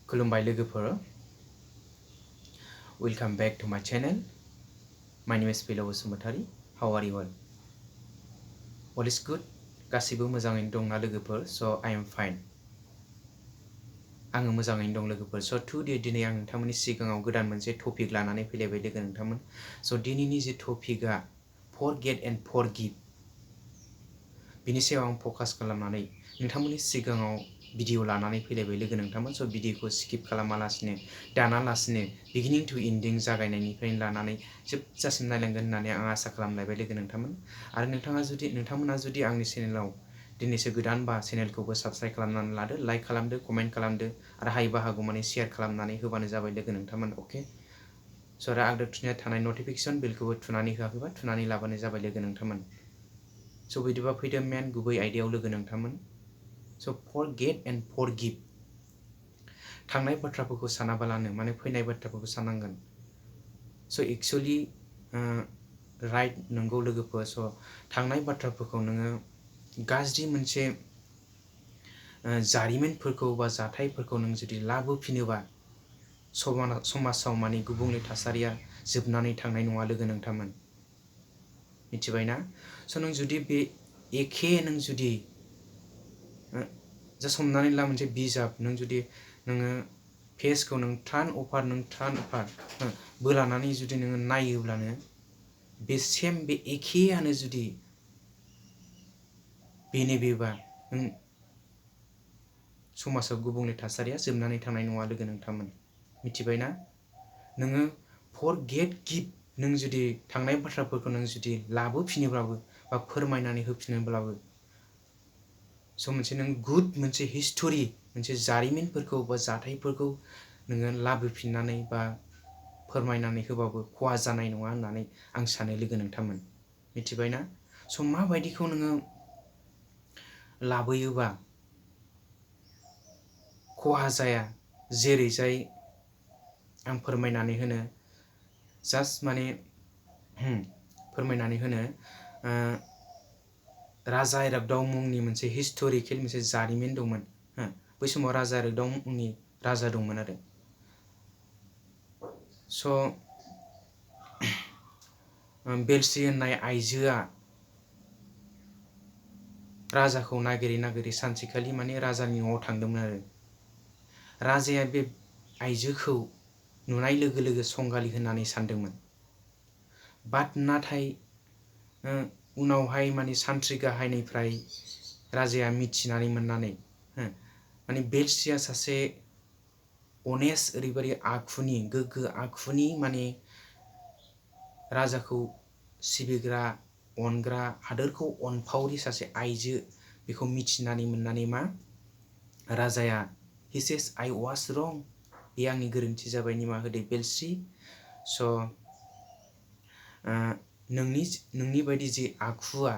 खुलुमबाय लोगोफोर welcome back to my channel. My name is Fwilao Basumatary. How are you all? All is good. गासिबो मोजाङैनो दंना लोगोफोर? So I am fine. आङो मोजाङैनो दं लोगोफोर. So today दिनै आं नोंथांमोननि सिगाङाव गोदान मोनसे टपिक लानानै फैलायबाय लोगो नोंथांमोन. So दिनैनि जे टपिकआ forget and forgive. बिनि सायाव आं फकास खालामनानै नोंथांमोननि सिगाङाव भिडिअ लानानै फैलायबाय लोगो नोंथांमोन. स' भिडिअखौ स्किप खालामालासिनो दानालासिनो बिगिनिं टु इन्डिं जागायनायनिफ्रायनो लानानै जोबजासिम नायलांगोन होननानै आं आसा खालामलायबाय लोगो नोंथांमोन. आरो नोंथांमोना जुदि आंनि चेनेलाव दिनैसो गोदानबा चेनेलखौबो साबस्क्राइब खालामनानै लादो, लाइक खालामदो, कमेन्ट खालामदो आरो हायोबा हागौमानि शेयार खालामनानै होबानो जाबाय लोगो नोंथांमोन. अके, स' आरो आगदा थुनाय थानाय नटिफिकेसन बेलखौबो थुनानै होआखैबा थुनानै लाबानो जाबाय लोगो नोंथांमोन. स' बिदिबा फैदो मेन गुबै आयदायाव लोगो नोंथांमोन. स' forget and forgive. थांनाय बाथ्राफोरखौ सानाबालानो माने फैनाय बाथ्राफोरखौ साननांगोन. स' एक्चुअलि राइट नंगौ लोगोफोर. स' थांनाय बाथ्राफोरखौ नोङो गाज्रि मोनसे जारिमिनफोरखौ बा जाथायफोरखौ नों जुदि लाबोफिनोबा समाजाव माने गुबुंले थासारिया जोबनानै थांनाय नङा लोगो नोंथांमोन. मिथिबायना? स' नों जुदि बे एखे नों जुदि जास्ट हमनानै ला मोनसे बिजाब नोङो पेजखौ नों टार्न अफार बोलानानै जुदि नोङो नायोब्लानो बे सेम बे एखेयानो जुदि बेबा नों समाजाव गुबुंले थासारिया जोबनानै थांनाय नङा लोगो नोंथांमोन. मिथिबायना? नोङो forget give नों जुदि थांनाय बाथ्राफोरखौ नों जुदि लाबोफिनोब्लाबो बा फोरमायनानै होफिनोब्लाबो स' मोनसे नों गुड मोनसे हिस्टरि मोनसे जारिमिनफोरखौ बा जाथायफोरखौ नोङो लाबोफिननानै बा फोरमायनानै होबाबो खहा जानाय नङा होननानै आं सानो लोगो नोंथांमोन. मिथिबायना? स' माबायदिखौ नोङो लाबोयोबा खहा जाया, जेरैजाय आं फोरमायनानै होनो जास्ट माने फोरमायनानै होनो राजा इरागदाव मुंनि मोनसे हिस्टरिकेल मोनसे जारिमिन दंमोन. बै समाव राजा इरागदाव मुंनि राजा दंमोन आरो. स' बेलस्रि होननाय आइजोआ राजाखौ नागिरै सानसेखालि माने राजानि न'आव थांदोंमोन आरो. राजाया बे आइजोखौ नुनाय लोगो लोगो संगालि होननानै सानदोंमोन. बाट नाथाय उनावहाय माने सान्थ्रि गाहायनिफ्राय राजाया मिथिनानै मोननानै माने बेलस्रिया सासे अनेस्ट ओरैबायदि आखुनि गोग्गो आखुनि माने राजाखौ सिबिग्रा अनग्रा हादोरखौ अनफावरि सासे आइजो बेखौ मिथिनानै मोननानै मा राजाया he says I was wrong, बे आंनि गोरोन्थि जाबाय, निमाहा होदो बेलस्रि. स' नोंनि बायदि जि आखुआ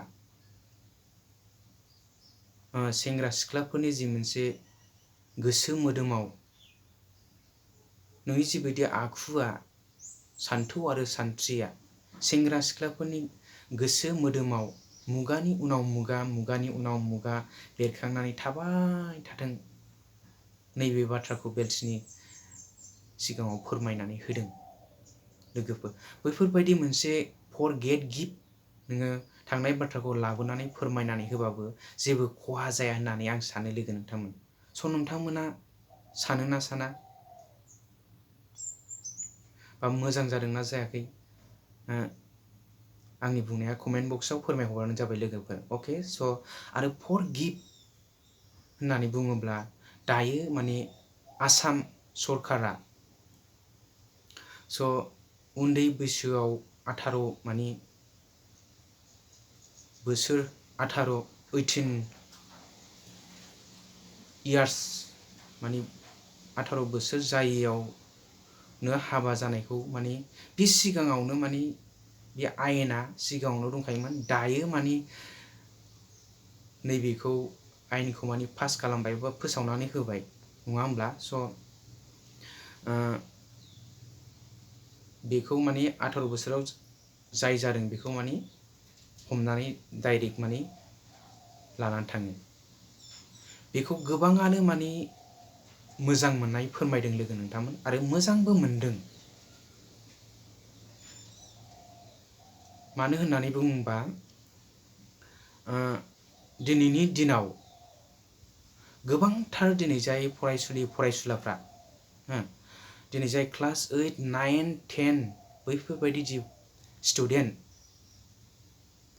सेंग्रा सिख्लाफोरनि जि मोनसे गोसो मोदोमाव नोंनि जिबायदि आखुआ सान्थौ आरो सानस्रिया सेंग्रा सिख्लाफोरनि गोसो मोदोमाव मुगानि उनाव मुगा बेरखांनानै थाबाय थाथों, नैबे बाथ्राखौ बेलस्रिनि सिगाङाव फोरमायनानै होदों लोगोफोर. बैफोरबायदि मोनसे forget give नोङो थांनाय बाथ्राखौ लाबोनानै फोरमायनानै होबाबो जेबो खहा जाया होननानै आं सानो लोगो नोंथांमोन. स' नोंथांमोना सानो ना साना? बा मोजां जादोंना जायाखै आंनि बुंनाया कमेन्ट बक्सआव फोरमायहरबानो जाबाय लोगोफोर. अके, स' आरो forgive होननानै बुङोब्ला दायो माने आसाम सरकारा स' उन्दै बैसोआव 18 इयार्स माने 18 बोसोर जायैयावनो हाबा जानायखौ माने बे सिगाङावनो माने बे आयेना सिगाङावनो दंखायोमोन. दायो माने नैबेखौ आयेनखौ माने पास खालामबाय बा फोसावनानै होबाय, नङा होमब्ला? स' बेखौ माने 18 बोसोराव जाय जादों बेखौ माने हमनानै डाइरेक्ट माने लानानै थाङो. बेखौ गोबाङानो माने मोजां मोननाय फोरमायदों लोगो नोंथांमोन आरो मोजांबो मोनदों। मानो होननानै बुङोबा दिनैनि दिनाव गोबांथार दिनै जाय फरायसुलि फरायसुलाफ्रा दिनै जाय क्लास 8, 9, 10 बैफोरबायदि जि स्टुडेन्ट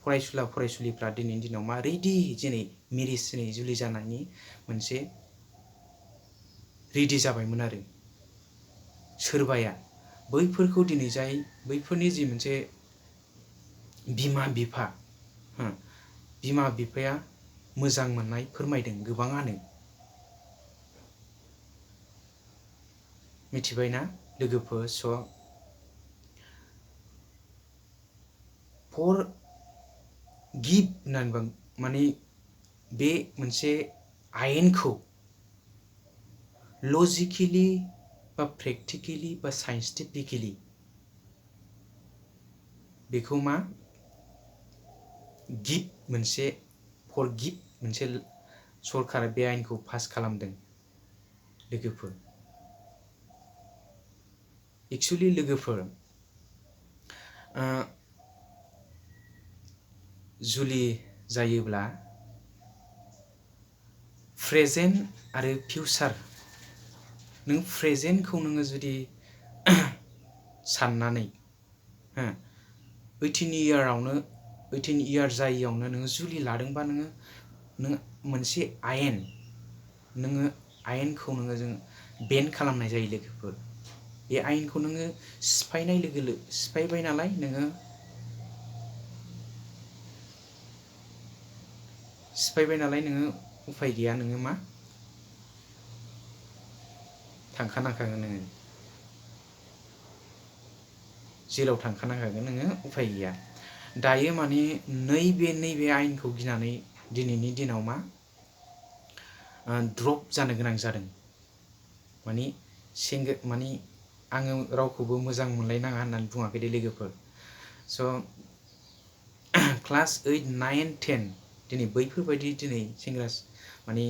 फरायसुला फरायसुलिफ्रा दिनैनि दिनाव मा रेडि दिनै मेरिज दिनै जुलि जानायनि मोनसे रेडि जाबायमोन आरो सोरबाया बैफोरखौ दिनै जाय बैफोरनि जि मोनसे बिमा बिफा बिमा बिफाया मोजां मोननाय फोरमायदों गोबाङानो। मिथिबायना लोगोफोर? स' फर गिभ होननानै माने बे मोनसे आयेनखौ लजिकेलि बा प्रेक्टिकेलि बा साइन्टिफिकेलि बेखौ मा गिभ मोनसे फर गिभ मोनसे सरकारा बे आयेनखौ पास खालामदों लोगोफोर। एक्सुअलि लोगोफोर जुलि जायोब्ला प्रेजेन्ट आरो फिउचार नों प्रेजेन्टखौ नोङो जुदि साननानै 18 इयार जायियावनो नोङो जुलि लादोंबा नोङो मोनसे आयेनखौ नोङो जों बेन खालामनाय जायो लोगोफोर। बे आयेनखौ नोङो सिफायबाय नालाय नोङो उफाय गैया, नोङो मा थांखानांखागोन, नोङो जेलाव थांखानांखागोन, नोङो उफाय गैया। दायो माने नैबे आयेनखौ गिनानै दिनैनि दिनाव मा ड्रप जानो गोनां जादों। माने आङो रावखौबो मोजां मोनलायनाङा होननानै बुङाखै दे लोगोफोर। स' क्लास 8, 9, 10 दिनै बैफोरबायदि दिनै सेंग्रा माने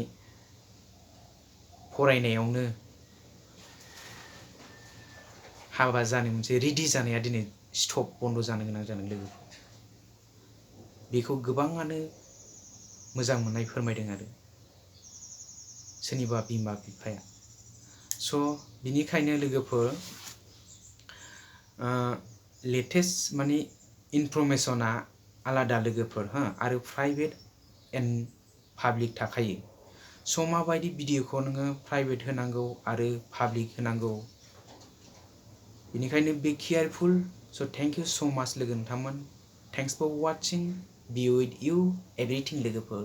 फरायनायावनो हाबा जानो मोनसे रेडि जानाया दिनै स्टप बन्द जानो गोनां जादों लोगोफोर। बेखौ गोबाङानो मोजां मोननाय फोरमायदों आरो सोरनिबा बिमा बिफाया। स' बिनिखायनो लोगोफोर लेटेस्ट माने इनफरमेसना आलादा लोगोफोर आरो प्राइभेट एन्ड पाब्लिक थाखायो। स' माबायदि भिडिअखौ नोङो प्राइभेट होनांगौ आरो पाब्लिक होनांगौ, बेनिखायनो be careful. So' thank you so' much लोगो नोंथांमोन। Thanks for watching. Be with you everything लोगोफोर।